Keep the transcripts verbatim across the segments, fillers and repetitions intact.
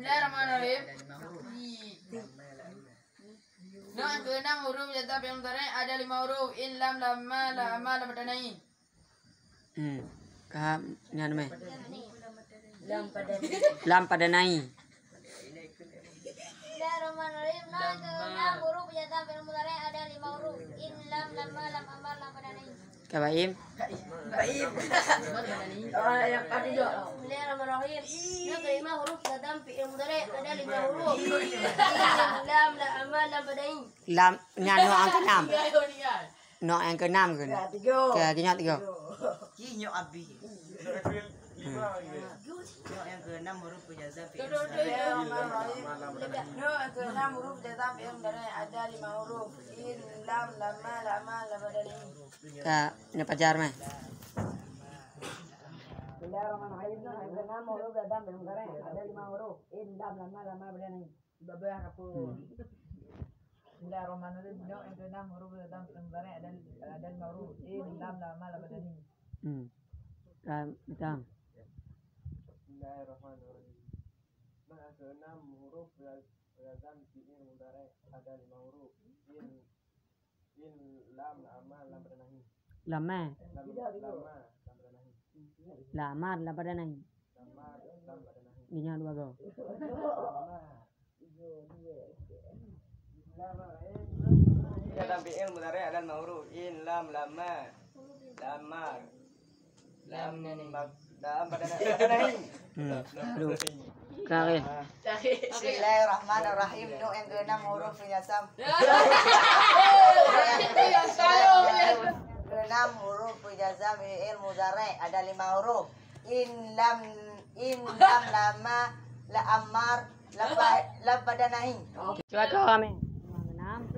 Bismillahirrahmanirrahim. Ih. Nyoe nyang keenam huruf jazam fi'il mudhari' ada lima huruf. In, lam, lamma, la, amma, lam, pada, nahi. Hmm. Ka nyan meh. Lam pada nahi. Bismillahirrahmanirrahim. Nyoe nyang keenam huruf jazam fi'il mudhari' ada lima huruf. In, lam, lamma, lam, amma, lam, pada, nahi. Ka Baim. Baim. Oh, yang tadi dok. Bismillahirrahmanirrahim. Nyoe nyang kelima huruf jazam fi'il mudhari' ada lima huruf. In, lam, lam, amma, lam, pada, nahi. Lam, nyan nyoe nyang keenam. Nyoe nyang keenam kan? Ya, tiga. Ka, nyoe tiga. Ki nyoe abi. Hmm. Nyoe nyang keenam huruf jazam fi'il mudhari'. Nyoe nyang keenam huruf jazam fi'il mudhari' ada lima huruf. In, lam, lamma, la, amma, lam, pada, nahi. Ka, nyoe pajar meh. Bismillahirrahmanirrahim. Nyoe nyang keenam huruf jazam fi'il mudhari' ada lima huruf. In, lam, lamma, la, amma, lam, pada, nahi. Babah apa? Hmm. Bismillahirrahmanirrahim. Nyoe nyang keenam huruf jazam fi'il mudhari' ada, ada lima huruf. In, lam, lamma, lam, pada, nahi. Hmm. Ka, Mitang. Bismillahirrahmanirrahim. Nyoe nyang keenam huruf jazam fi'il mudhari' ada lima huruf. In, In, lam, lamma, lam, pada, nahi. Lamma. Lam, lamma, lam, pada, nahi. Lamar, lam, pada, nahi. Lamar, lam, pada, nahi. Nyoe dua go. Lamma. Jazam fi'il mudhari' ada lima huruf. In, lam, lamma. Lamar. Lam, lam, pada, pada, nahi. Hmm. Aduh. Kare. Bismillahirrahmanirrahim. Nyoe nyang keenam huruf jazam. Keenam huruf jazam fi'il mudhari' ada lima huruf. In, lam, in, lam, lamma, la, amar, lam, pa-, lam, pada, nahi. Cuba kau, Amin. Enam.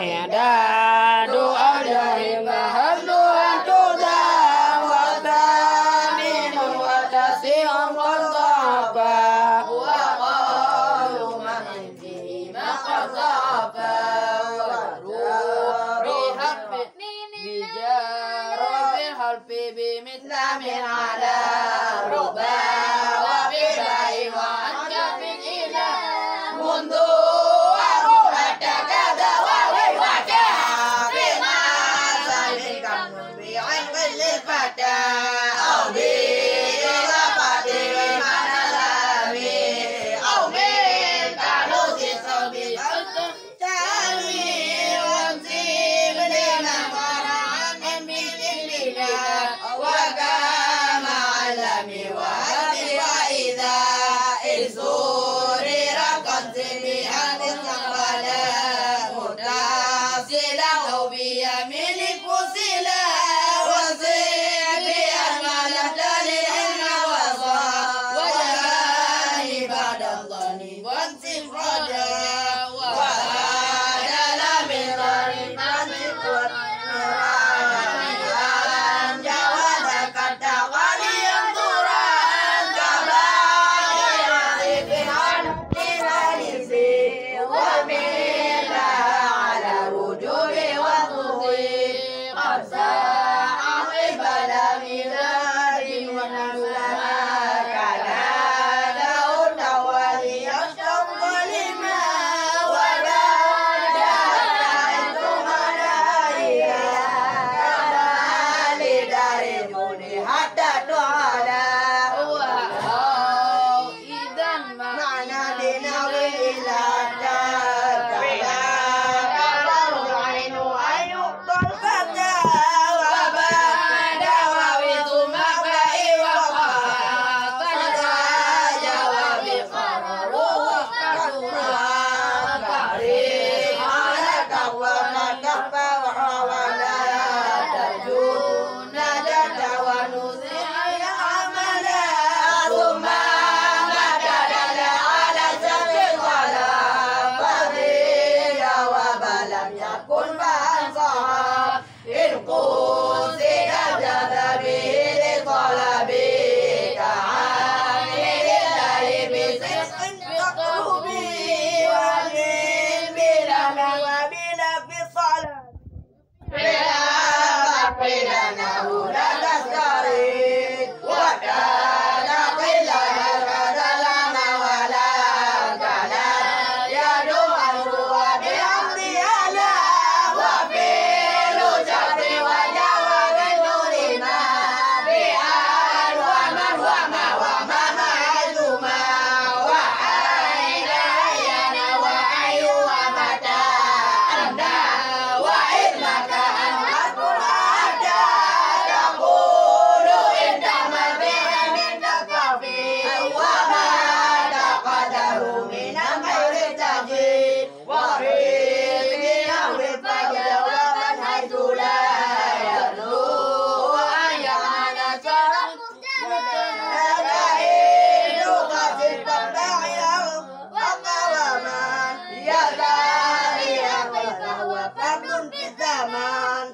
I'dadu ajarin wa hamduha tuda wa taminun wa tasi'un qad dhaba. Wa qalu man indihima qad dhaba. Wa ruhi harfi bijara bil harfi bimi Lamin ala ruba wa fi ba'i wa an kafin ila mundu wa ruhata kada wa wi wa kafi ma zalika bi ilmi lil fata au bi idafati bi ma'na lami au min talusi sabi Tami wa zibni nafaran min indina wa kama alami wa hadi wa idha izuri rakan zimi al-mustaqbala mutasila au bi yamini fusila wa zibni al-malatani inna wa sa wa jani ba'da dhani wa كن فأنصحا إن قصد جذبه لطلب تعالي لله بصدق تطلبه وأمن بلا وبلا بصلاة. خلافك لأنه لا تسترد وتتقي الله فظلم ولا تلام يدعو أنت وبحمد ألا وفعل شر وجواب نور ما بأن ومن وما وما حيثما وأين أيان وأي ومتى أنت وإذ مكان أذكر حتى تقول إن تم بها من تكفي وما تقدر من الخير تجد وفي نحو الفجر ومن حيث لا يرجو أن يعانى شرف مجتهد أتعيد قصد باعرا وقواما يزال يقف فهو فرد في الزمان